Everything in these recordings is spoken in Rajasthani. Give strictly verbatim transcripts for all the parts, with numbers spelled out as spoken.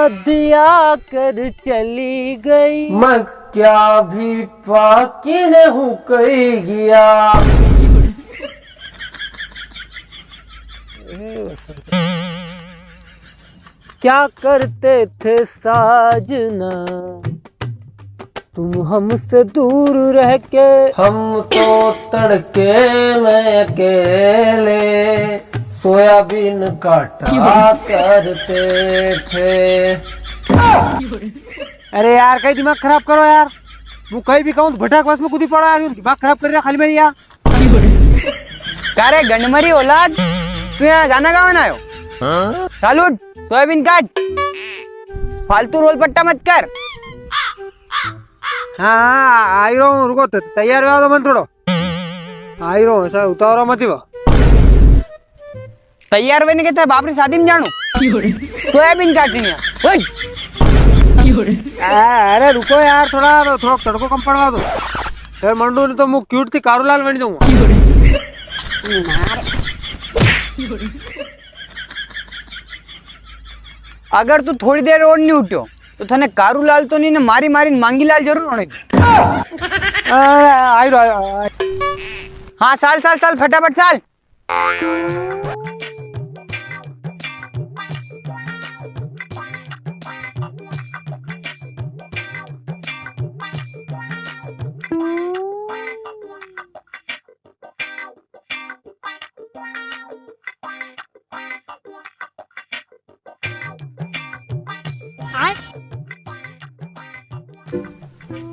दिया कर चली गई। मक्या भी पाकी ने हुकई गया। क्या करते थे साजना, तुम हमसे दूर रह के। हम तो तड़के में अकेले सोयाबीन काटा करते थे। अरे यार, कई दिमाग खराब करो यार। मूं कई भी कहूँ तो भटक बस में कूदी पड़ा यार, दिमाग खराब कर रहा खाली में यार। का रे गंडमरी औलाद, तू यहाँ गाना गावा ने आयो? हाँ? चाल उठ, सोयाबीन काट, फालतू रोल पट्टा मत कर। हाँ, हाँ, आई रो हूँ, रुको, त-, तैयार हुआ तो मन थोड़ो। आई रो हूँ, ऐसा उतावरा मत ही वो। तैयार वेने के थारे बाप री शादी में जाणू। सोयाबीन काटणी है। उठ। आ, अरे रुको यार, थोड़ा, थोड़ा तड़को कम पड़वा दो। फिर मंडू ने तो मूं क्यूट थी कारूलाल बन जाऊंगा। अगर तू थोड़ी देर और नी उठ्यो, तो थने कारूलाल तो नी, ने मारी मारी ने मांगीलाल जरूर होने। अरे, आई रो, आई रो, आई। हाँ, साल, साल, साल, फटाफट साल।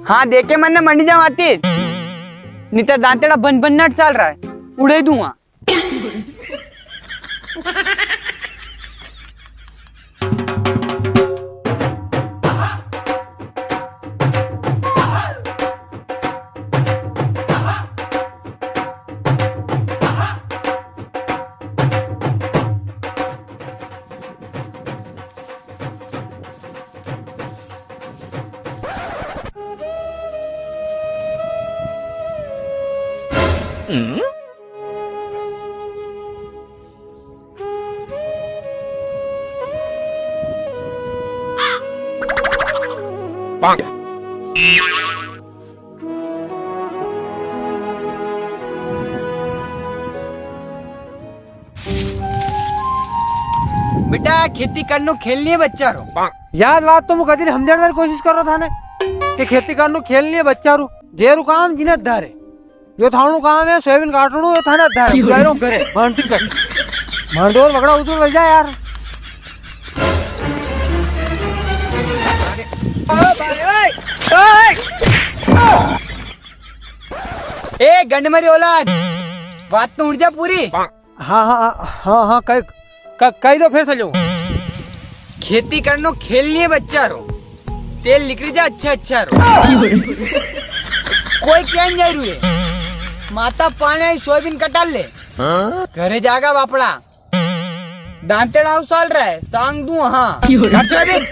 हाँ, देखे मन्ने मंडी जावाती, नितर दांतेड़ा भन भन नट चाल रहा है, उड़े दूंगा। बेटा, खेती करनो खेल नी है बच्चा रो। यार, बात तो मूं कदी समझाने की कोशिश कर रहा था ने कि खेती करनो खेल नी है बच्चा रो। जे रो काम जिने धारे। यो थाणो काम है, सोयाबीन काटणो, यो थाने धारे। जा रो घरे, मानती कर। मार दो और बगड़ा उधर ले जा यार। ए गंडमरी औलाद, बात तो उड़ जा पूरी। हाँ, हाँ, हाँ, हाँ, कई, क-, कई दो फिर से लो। खेती करनो खेल नी है बच्चा रो, तेल निकली जा अच्छा अच्छा रो। कोई क्या नी जाई रू है, माता पाने आई सोयाबीन कटा ले। हाँ? घरे जागा बापड़ा, दांतेड़ा उसाल रहा है, सांग दूं हाँ। काट सोयाबीन।